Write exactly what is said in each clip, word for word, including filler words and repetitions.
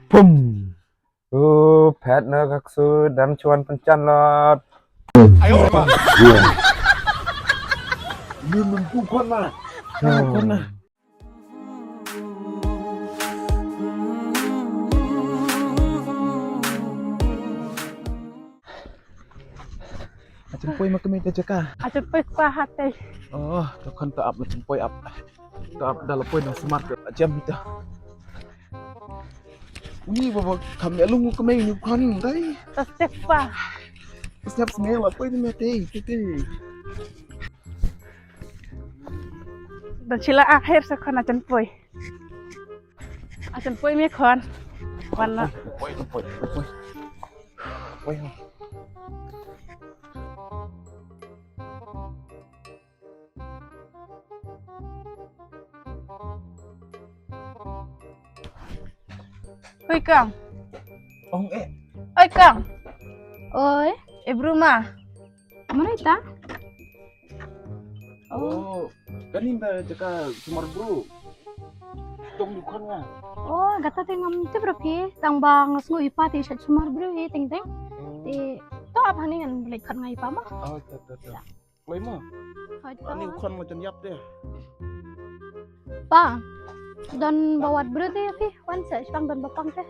Pum. U phet na ka ksu dam chuan pynjan lot. Ayo. Lun lun ku khon na. Khon na. Ajan poi ma kami ta jaka. Ajan poi pa hati. Oh, to khon ta ap ajan poi ap. Ta ap dal poi nang smart ka jam ta. Uni baba kam ya lungu kami ni khon dai. Ta step pa. Step smel apa ini mati. Titi. Da chila akhir sa khon ajan poi. Ajan poi me khon. Wan na. Poi, poi, poi. Poi. Hui kang. Ong eh. Oi kang. Oi, e Bruma. Mana ita? Oh, kani ba jaka sumar bru. Tong dukan nga. Oh, kata te ngam tip ra phi. Tang ba nga sngew i pa te shat sumar bru hi teng teng. Te to ap hani ngan leit khot nga i pa ma. Oh, to to to. Kloi mo. Ani u khon ma jan yap te. Pa. Don ba wat bru te phi. Wan sa shpang don ba pang te.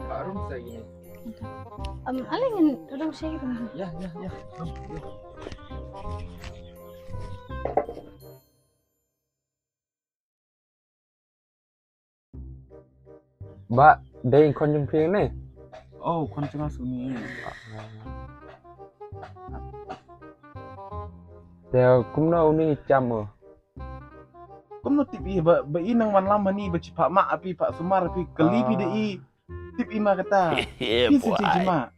Ba rum sa ini. Am, ale ngin rum sa ini. Ya, ya, ya. Ba dei khon jong phi ne? Oh, khon jong nga suni. Te kumno uni cham o? Kumno tip i ba, ba i nang man lam mani ba chi pha ma api pha sumar api kali pi de i. Tip i ma kata. Pi si chi ma.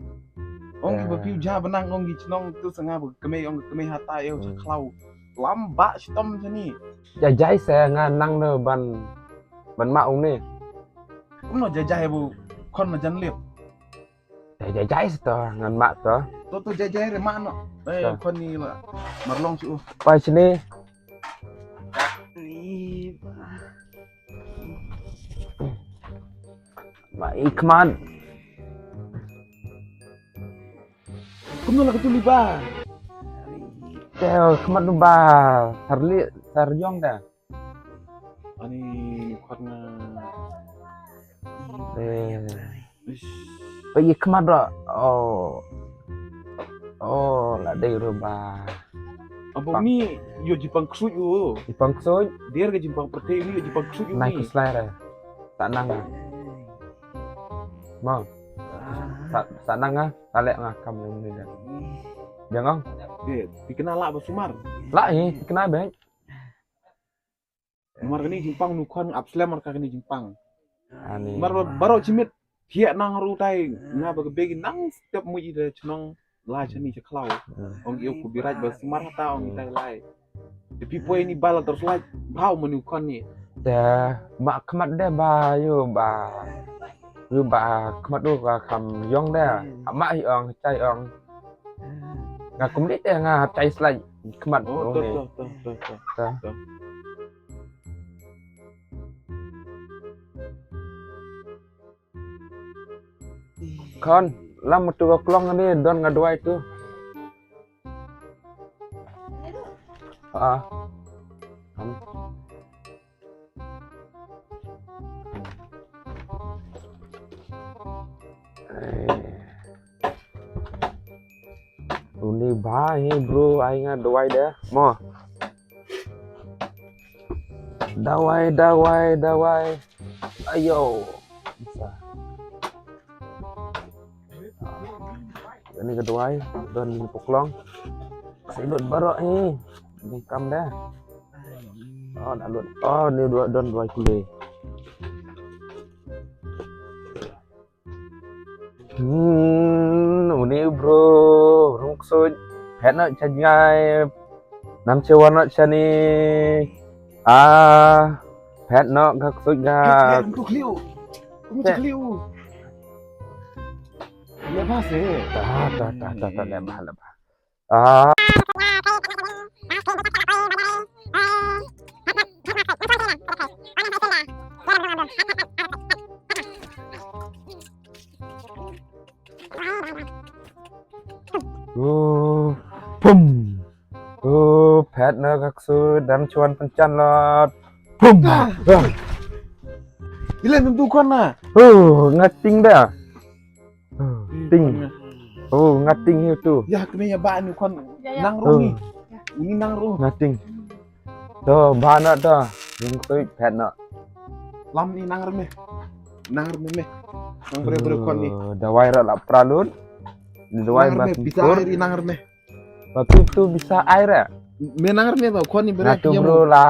Ong ki ba piu ja benang ong ki chnong tu sanga ba kemei ong kemei hata eo cha khlaw. Lam ba chitom jani. Ja jai se nga nang no ban ban ma ong ni. Kumno ja jai bu khon ma jan lip. Ja jai se to ngan ma to. To to ja jai re ma no. Eh khon ni la. Marlong chu. Pai sini. Ni ba. Ba i khmat. Kumno la ka tuli ba. Te khmat nu ba. Sarli sarjong da. Ani khot nga. Eh. Ba i khmat ro. Oh. Oh, la dei ro ba. Abo ni yo jipang ksuj u. Jipang ksuj. Dia ka jipang perte ni yo jipang ksuj u. Nai ni. Kuslai re. Tanang. Mo. Sa, sa nang ah, sa leh nga kam lum ni dah. Jangong. Eh, dikena lah ba sumar. Lah eh, dikena bek. Mar kani jingpang nu khon ap slem mar kani jingpang. Ani. Mar baro chimit thiak nang ru tai nga ba begi nang step mu i da chnong la chani cha khlaw. Ong io ku birat ba sumar hata ong tai lai. Te pi poi ni bala tor slaj bhau manu khon ni. Te ma khmat de ba yu ba yu ba khmat u ka kham yong de. Ma hi ong chai ong. Nga kum de te nga chai slaj khmat u ni. Khon, lam tu ka klong ni don nga duai tu. Ah. Uni ba hi bro ai nga dawai de mo. Dawai dawai dawai. Ayo. Ini kedua don ni poklong. Silut baroh ni. Ni kam dah. Oh dah lut. Oh ni dua don dua kulit. Hmm, uni bro, rung suit, phet no chajngai, nam chewa no chani, ah, phet no gak suit gak. Phet, phet, untuk liu, untuk liu. Lebah sih. Dah, dah, dah, dah, dah, lebah, lebah. Ah. Phet na ka ksuid, dang shu wan pynjan lut. Pum. Ila nang tu khon na. Oh, nga ting da. Oh, ting. Oh, nga ting hi tu. Ya, kena ya ba ni khon. Ya, ya. Nang rung ni. Oh. Ni nang rung. Nga ting. To, ba na to. Yung ksuid phet na. Lam ni nang rung ni. Nang rung ni. Nang briew briew khon ni. Oh, dawai ra la pra lut. Ni dawai ba. Nang rung ni, bisa ai ri nang rung ni. Ba tu tu bisa ai ra. Me nang rung ni ba khon ni briew. Na tu briew la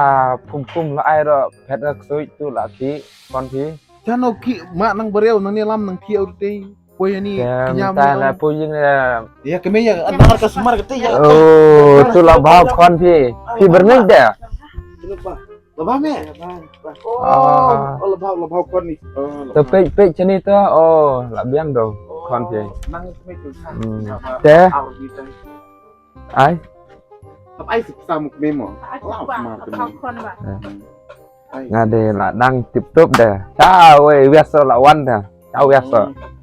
pum pum la ai ra phet ra ksuid tu la ki khon phi. Chano ki ma nang briew nang ni lam nang ki au te. Poi ani. Kem kinyam ta ni la ong. Poi ing ya. Ya keme ya an mar ka sumar kete ya. Oh, tu la bha khon phi. Phi berngai da. Kenapa? Lebah me? Ah. Oh, lebah, lebah khon ni. Oh, lebah. Te peit peit chani te. Oh, la biang do khon phi. Nang keme tu sa. Hmm. Te. Au ni te. Ai. Tap ai sip sa muk memo. Ai, sip ba, khon ba. Eh. Ai. Nga de la dang tip top de. Chao wei, wiaso la wan de. Chao wiaso. Hmm.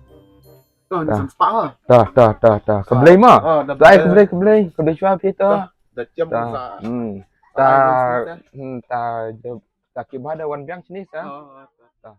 To, ni sam spa ha. To, to, to, to. Khublei mo. Oh, da. To ai khublei, khublei. Khublei shwa phi to. Da jam sa. Hmm. Ta, hmm, ta, ta ki ba da wan biang sini sa. Oh, to. To.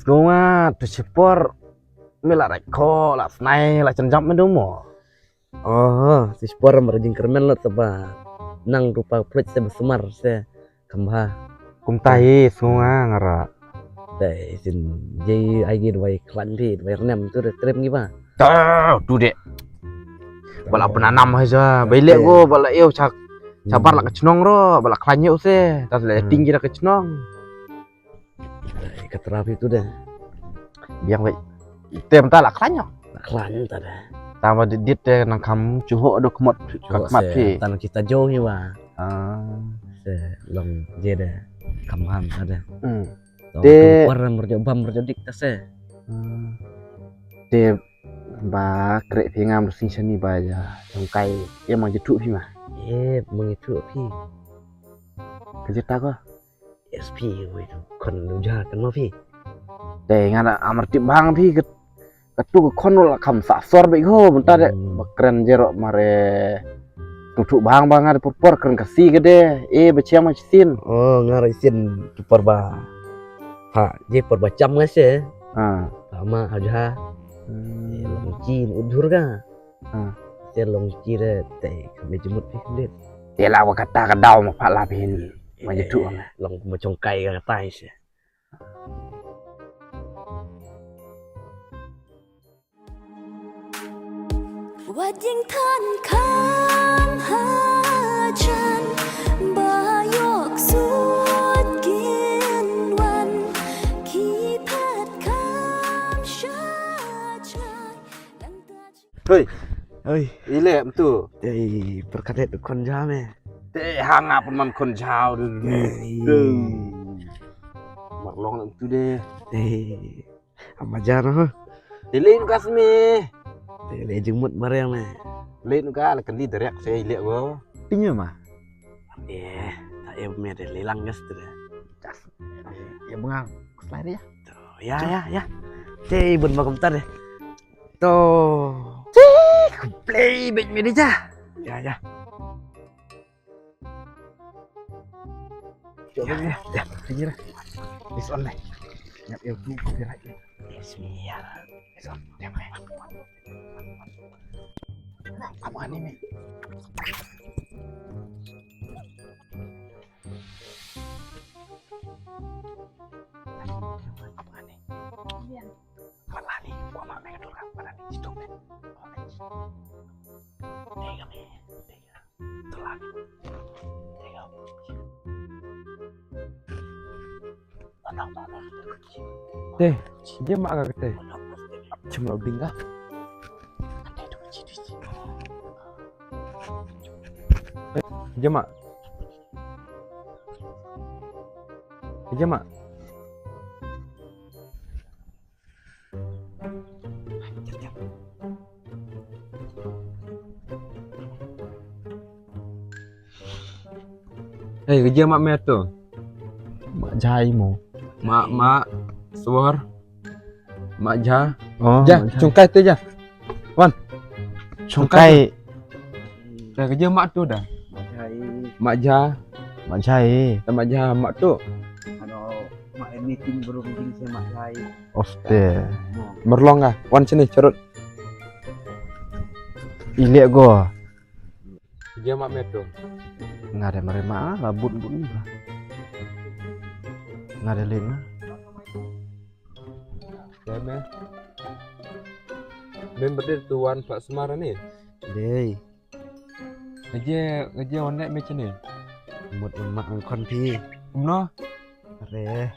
Sngew nga tu shipor me la rek ko la snai la chen jam me du mo. Oh, tu shipor mar jingkyrmen la saba nang rupa prit se besmar se kamba. Kumta hi sngew nga ngara. Dei sin je ai gi dwai klan phi dwai rnem tu de trem gi ba. Tu tu de. Bala penanam haja bai lek go bala eu chak chabar la ka chnong ro bala klan eu se tas le ting gi la ka chnong. Ka trap itu deh. Biang wei. Tem ta la khlaiñ. La khlaiñ ta deh. Tang ba dit dit te nang kham chuho do khmot ka khmat phi. Tan kita jo hi wa. Ah. Se long je deh. Kham ham ta deh. Hmm. Te par merjo bam merjo dik ta se. Hmm. Te ba krek phi ngam sing sani ba ya. Jong kai ya mang jetu phi ma. Ye mang jetu phi. Ka jeta ko. S P wei tu khon nu ja kan ma phi. Te nga na amar tip bang phi ka tu ka khon la kham sa sor be ho mynta de ba kren je ro mare. Tu tu bang bang nga de por por kren ka si ka de e ba chiang ma sin. Oh nga ra sin tu por ba. Ha je por ba cham nga se. Ha. Ama aja. Hmm. Long chin udur ka. Ah. Te long ki re te ka me jemut phi khlem. Te la wa kata ka daw ma pha la phi ni. Ma jetu nga. Long ma chong kai ka tai se. Wat jing than kham ha jan ba yok sut kin wan ki phat kham sha jan. Hei. Hei. Ile mtu. Ei, perkatet khon jam eh. Te hanga pun man khon jaw de. Ei. Mar long mtu de. Ei. Ama jar ho. Te le nu kasme. Te le jingmut bareng ne. Le nu ka la kandi direct se ile go. Tinyo ma. Eh, ta em me de le lang gas te. Gas. Ya bunga. Slide ya. Ya ya ya. Te bun ma kumta de. To. Ti, ku play bit mi dija. Ya ya. Coba ya. Ya, tinggi dah. This on nih. Nyap ya du copyright. Yes, mi ya. This on. Ya, ya. Apa ni mi? Apa ni? Iya. Balani, gua ma me ka dur ka balani, situ me. Tega me, tega. Telan. Tega. Anak mana? Te, dia mak ka te. Cuma ding ka. Dia mak. Dia mak. Hei, ka jia ma me tu. Ma jai mo. Ma, ma, suar. Ma ja. Oh, ja, ma ja. Chungkai tu ja. Wan. Chungkai. Ka jia ma tu da. Ma jai. Ma ja. Ma jai. Ta ma ja ma tu. Ano, ma anything bro, anything se ma jai. Ofte. Merlong ah. Wan sini, charut. Ile go. Ka jia ma me tu. Nga de mare ma la but but ni ba. Nga de lena. Ya me. Mem berdil tuan Pak Semar ni. Dei. Ka jia, ka jia wan ne me sini. Mut ma ang kon pi. Kumno? Re.